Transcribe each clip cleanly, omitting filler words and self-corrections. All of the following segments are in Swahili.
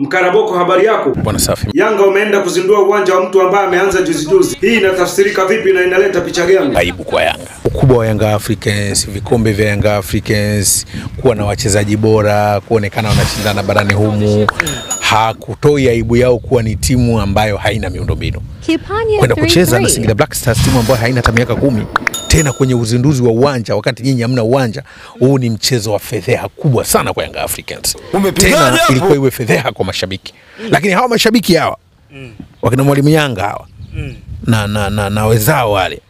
Mkaraboko, habari yako? Bwana safi. Yanga umeenda kuzindua uwanja wa mtu ambaye ameanza juzi juzi. Hii inatafsirika vipi na inaleta picha gani? Aibu kwa Yanga. Ukubwa wa Yanga Africans, vikombe vya Yanga Africans, kuwa na wachezaji bora, kuonekana wanashindana barani humu, hakutoi aibu yao kuwa ni timu ambayo haina miundombinu. Kwenda kucheza na Singida Black Stars, timu ambayo haina hata miaka 10, tena kwenye uzinduzi wa uwanja wakati nyinyi hamna uwanja, huu ni mchezo wa fedheha kubwa sana kwa Yanga Africans. Tena ilikuwa iwe fedheha kwa mashabiki. Lakini hawa mashabiki hawa wakina Mwalimu Yanga hawa na wenzao wale,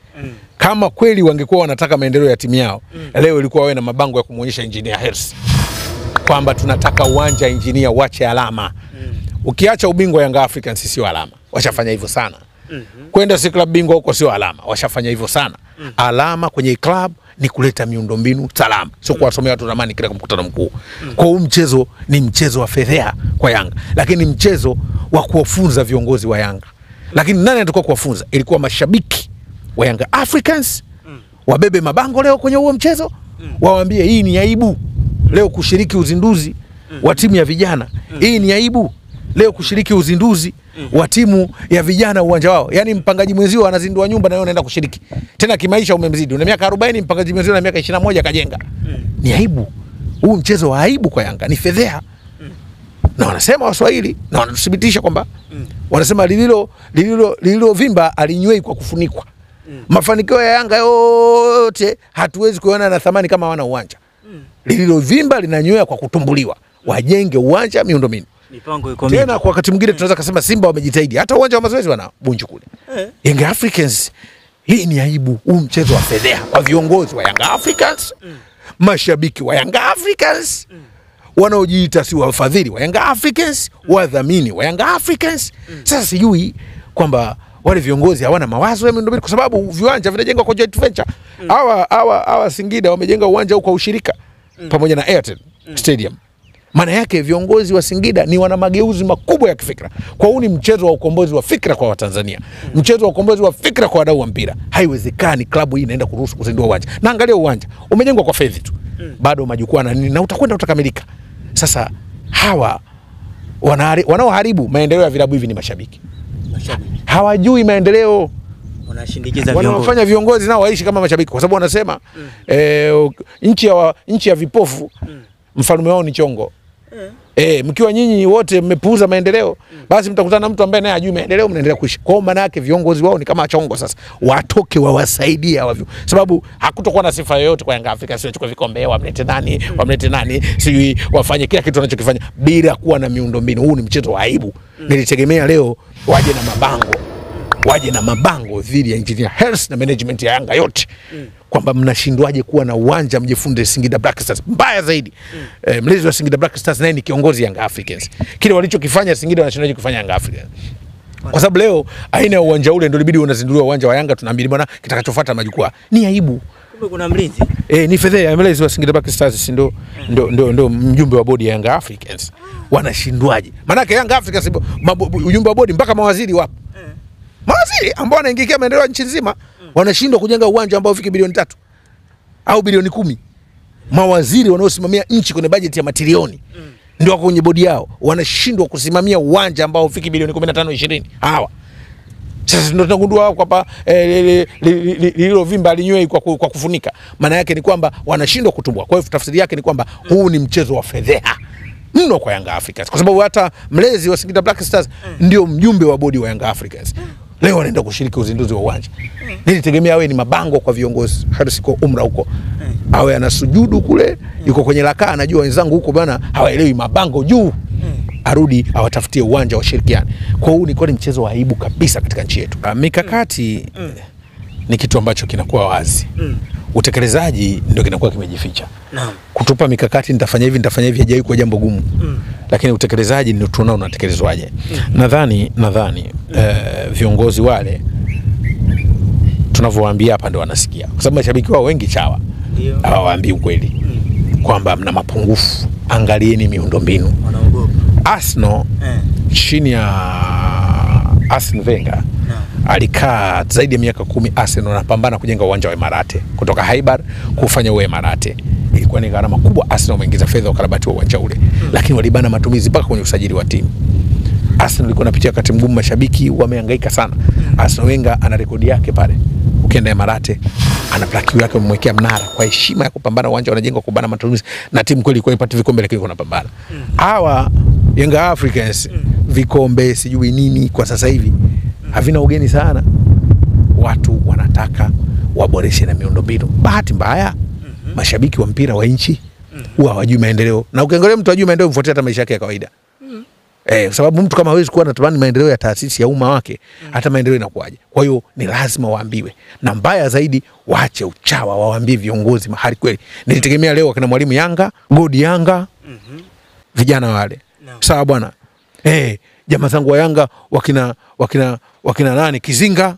kama kweli wangekuwa wanataka maendeleo ya timu yao, leo ilikuwa wawe na mabango ya kumuonyesha Engineer Hersi kwamba tunataka uwanja engineer, wache alama. Ukiacha ubingwa Yanga Africans sio alama. Washafanya hivyo sana. Kwenda si club bingwa huko sio alama. Washafanya hivyo sana. Alama kwenye club ni kuleta miundombinu salama. Sio kuwasomea watu ramani kila mkutano mkuu. Kwa huu mchezo ni mchezo wa fedheha kwa Yanga, lakini mchezo wa kuwafunza viongozi wa Yanga. Lakini nani atakuwa kuwafunza? Ilikuwa mashabiki wa Yanga Africans wabebe mabango leo kwenye huo mchezo, wawaambie hii ni aibu leo kushiriki uzinduzi wa timu ya vijana. Hii ni aibu leo kushiriki uzinduzi wa timu ya vijana uwanja wao. Yaani mpangaji mwenzio anazindua nyumba na wewe unaenda kushiriki. Tena kimaisha umemzidi. Una miaka 40, mpangaji mwenzio ana miaka 21 kajenga. Ni aibu. Huu mchezo wa aibu kwa Yanga, ni fedheha. Na wanasema Waswahili na wanathibitisha kwamba wanasema lililo vimba alinywei kwa kufunikwa. Mafanikio ya Yanga yote hatuwezi kuona na thamani kama wana uwanja. Lililovimba linanywea kwa kutumbuliwa. Wajenge uwanja, miundombinu. Mipango iko mingi. Tena kwa wakati mwingine tunaweza kusema Simba wamejitahidi. Hata uwanja wa mazoezi wana Bunju kule. Yanga Africans, hii ni aibu. Huu mchezo wa fedheha kwa viongozi wa Yanga Africans, mashabiki wa Yanga Africans, wanaojiita si wafadhili wa Yanga Africans, wadhamini wa Yanga Africans. Sasa sijui kwamba wale viongozi hawana mawazo ya miundombinu, kwa sababu viwanja vinajengwa kwa joint venture. Hawa Singida wamejenga uwanja huko kwa ushirika pamoja na Airtel Stadium. Maana yake viongozi wa Singida ni wana mageuzi makubwa ya kifikra. Kwa huu ni mchezo wa ukombozi wa fikra kwa Watanzania. Mchezo wa ukombozi wa fikra kwa wadau wa mpira. Haiwezekani klabu hii inaenda kuruhusu kuzindua uwanja. Na angalia uwanja umejengwa kwa fedha tu. Bado majukwaa na nini, na utakwenda utakamilika. Sasa hawa wanaoharibu maendeleo ya vilabu hivi ni mashabiki. Hawajui maendeleo. Wanashindikiza viongozi. Wanafanya viongozi nao waishi kama mashabiki, kwa sababu wanasema nchi ya vipofu mfalme wao ni chongo. Mkiwa nyinyi wote mmepuuza maendeleo, basi mtakutana na mtu ambaye naye hajui maendeleo, mnaendelea kuishi. Kwa hiyo maana yake viongozi wao ni kama chongo sasa. Watoke wawasaidie hawa, sababu hakutokuwa na sifa yoyote kwa Yanga Afrika, sio chukua vikombe, wamlete nani, wamlete nani, sijui wafanye kila kitu wanachokifanya bila kuwa na miundombinu. Huu ni mchezo wa aibu. Nilitegemea leo waje na mabango. Waje na mabango dhidi ya Engineer Hersi na management ya Yanga yote. Kwamba mnashindwaje kuwa na uwanja mjifunde Singida Black Stars. Mbaya zaidi, mlezi wa Singida Black Stars naye ni kiongozi Yanga Africans. Kile walichokifanya Singida wanashindaje kufanya Yanga Africans? Kwa sababu leo aina ya uwanja ule ndio ilibidi unazinduliwa uwanja wa Yanga, tunaambiwa bwana kitakachofuata majukwaa. Ni aibu. Kumbe kuna mlinzi. Ni fedheha. Mlezi wa Singida Black Stars ndio ndio mjumbe wa bodi ya Yanga Africans. Wanashindwaje? Maana yake Yanga Africans ujumbe wa bodi mpaka mawaziri wapo. Mawaziri ambao wanaingikia maendeleo nchi nzima wanashindwa kujenga uwanja ambao ufiki bilioni 3 au bilioni 10. Mawaziri wanaosimamia nchi kwenye bajeti ya matilioni ndio wako kwenye bodi yao, wanashindwa kusimamia uwanja ambao ufiki bilioni 15 20. Hawa sasa ndio tunagundua kwamba lililovimba linywei kwa kufunika. Maana yake ni kwamba wanashindwa kutumbua. Kwa hiyo tafsiri yake ni kwamba huu ni mchezo wa fedheha mno kwa Yanga Africans, kwa sababu hata mlezi wa Singida Black Stars ndio mjumbe wa bodi wa Yanga Africans. Leo wanaenda kushiriki uzinduzi wa uwanja. Nilitegemea awe ni mabango kwa viongozi. Hersi kwa umra huko. Awe anasujudu kule, yuko kwenye rakaa, anajua wenzangu huko bwana hawaelewi, mabango juu. Arudi awatafutie uwanja washirikiane. Kwa huu ni kweli mchezo wa aibu kabisa katika nchi yetu. Mikakati ni kitu ambacho kinakuwa wazi. Utekelezaji ndio kinakuwa kimejificha. Naam. Kutupa mikakati nitafanya hivi nitafanya hivi haijawahi kuwa jambo gumu. Lakini utekelezaji ndio tunaona unatekelezwaje. Nadhani viongozi wale tunavyowaambia hapa ndio wanasikia. Kwa sababu mashabiki wao wengi chawa. Hawawaambii ukweli. Kwamba mna mapungufu, angalieni miundombinu. Wanaogopa. Arsenal chini ya Arsene Wenger alikaa zaidi ya miaka 10 Arsenal anapambana kujenga uwanja wa Emarate kutoka Haibar kufanya uwe Emarate. Ilikuwa ni gharama kubwa, Arsenal wameingiza fedha ukarabati wa uwanja ule. Lakini walibana matumizi mpaka kwenye usajili wa timu. Arsenal ilikuwa inapitia wakati mgumu, mashabiki wamehangaika sana. Arsenal Wenger ana rekodi yake pale. Ukienda Emirate ana plaque yake wamemwekea mnara kwa heshima ya kupambana, uwanja unajengwa kubana matumizi na timu kweli ilikuwa ipate vikombe lakini wanapambana. Hawa Young Africans vikombe sijui nini kwa sasa hivi havina ugeni sana. Watu wanataka waboreshe na miundombinu. Bahati mbaya mashabiki wa mpira wa nchi huwa hawajui maendeleo. Na ukiangalia mtu hajui maendeleo, mfuatie hata maisha yake ya kawaida. Kwa sababu mtu kama hawezi kuwa anatamani maendeleo ya taasisi ya umma wake, hata maendeleo inakuwaje? Kwa hiyo ni lazima waambiwe. Na mbaya zaidi waache uchawa, waambie viongozi mahali kweli. Nilitegemea leo akina mwalimu Yanga, Godi Yanga, vijana wale. No. Sawa bwana. Jamaa zangu wa Yanga wakina nani Kizinga.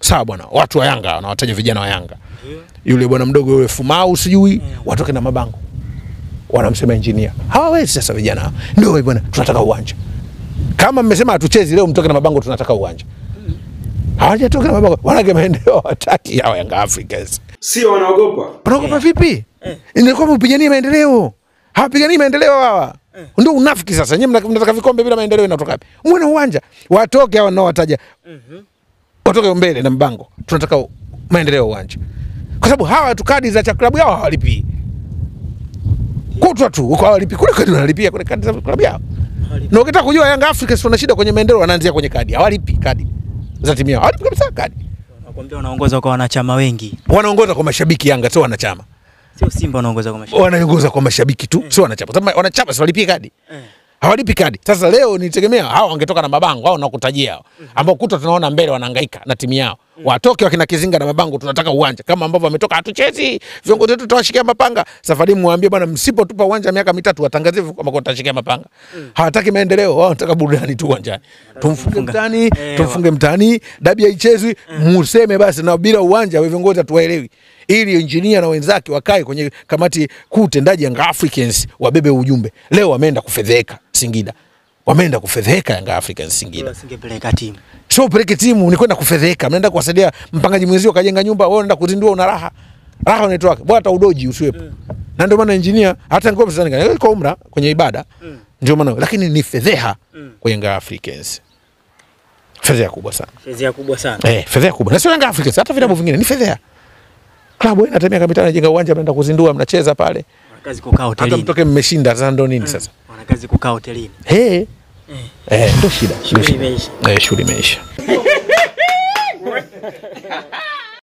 Sawa bwana, watu wa Yanga wanawataja vijana wa Yanga. Yule bwana mdogo yule Fumau sijui, watoke na mabango. Wanamsema engineer. Hawawezi sasa vijana. Ndio bwana, tunataka uwanja. Kama mmesema hatuchezi leo, mtoke na mabango tunataka uwanja. Hawajatoka na mabango. Wanake maendeleo hawataki hawa Young Africans. Sio wanaogopa. Wanaogopa vipi? Inakuwa mpiganie maendeleo. Hawapiganii maendeleo hawa. Ndio unafiki sasa. Nyinyi mnataka vikombe bila maendeleo inatoka wapi? Muone uwanja. Watoke hawa wanaowataja. Watoke mbele na mbango. Tunataka maendeleo uwanja. Kwa sababu hawa tu kadi za klabu yao hawalipi. Kutwa tu huko hawalipi. Kule kadi wanalipia kule kadi za klabu yao. Na ukitaka kujua Young Africans wana shida kwenye maendeleo, wanaanzia kwenye kadi. Hawalipi kadi za timu yao. Hawalipi kabisa kadi. Wanakuambia wanaongoza kwa wanachama wengi. Wanaongoza kwa mashabiki Yanga, sio wanachama. Sio Simba wanaongoza kwa mashabiki. Wanaongoza kwa mashabiki tu, sio wanachama. Sababu wanachama si walipii kadi. Hawalipi kadi. Sasa leo nitegemea hao wangetoka na mabango hao nakutajia hao. Ambao kutwa tunaona mbele wanahangaika na timu yao. Watoke wakina Kizinga na mabango tunataka uwanja. Kama ambavyo wametoka hatuchezi. Viongozi wetu tutawashikia mapanga. Safari muambie bwana msipotupa uwanja miaka mitatu watangazie kama tutashikia mapanga. Hawataki maendeleo, wao wanataka burudani tu uwanjani. Tumfunge mtani, tumfunge mtani, dabi haichezwi, museme basi na bila uwanja wewe viongozi hatuwaelewi. Ili engineer na wenzake wakae kwenye kamati kuu tendaji Young Africans wabebe ujumbe. Leo wameenda kufedheka Singida. Wameenda kufedheka Young Africans Singida. Wasingepeleka timu. Sio upeleke timu, ni kwenda kufedheka. Mnaenda kuwasaidia mpangaji mwenzio kajenga nyumba, wewe unaenda kuzindua una raha. Raha unaitoa wapi? Bora hata udoji usiwepo. Na ndio maana engineer hata ngoma sana kwa umra kwenye ibada. Ndio maana lakini ni fedheha kwa Young Africans. Fedheha kubwa sana. Fedheha kubwa sana. Fedheha kubwa. Na sio Young Africans, hata vilabu vingine ni fedheha. Klabu inatemea kabisa inajenga uwanja, mnaenda kuzindua, mnacheza pale. Wanakazi kukaa hotelini. Hata mtoke mmeshinda sasa ndio nini sasa? Wanakazi kukaa hotelini. Ndio shida. Shughuli imeisha. Shughuli imeisha.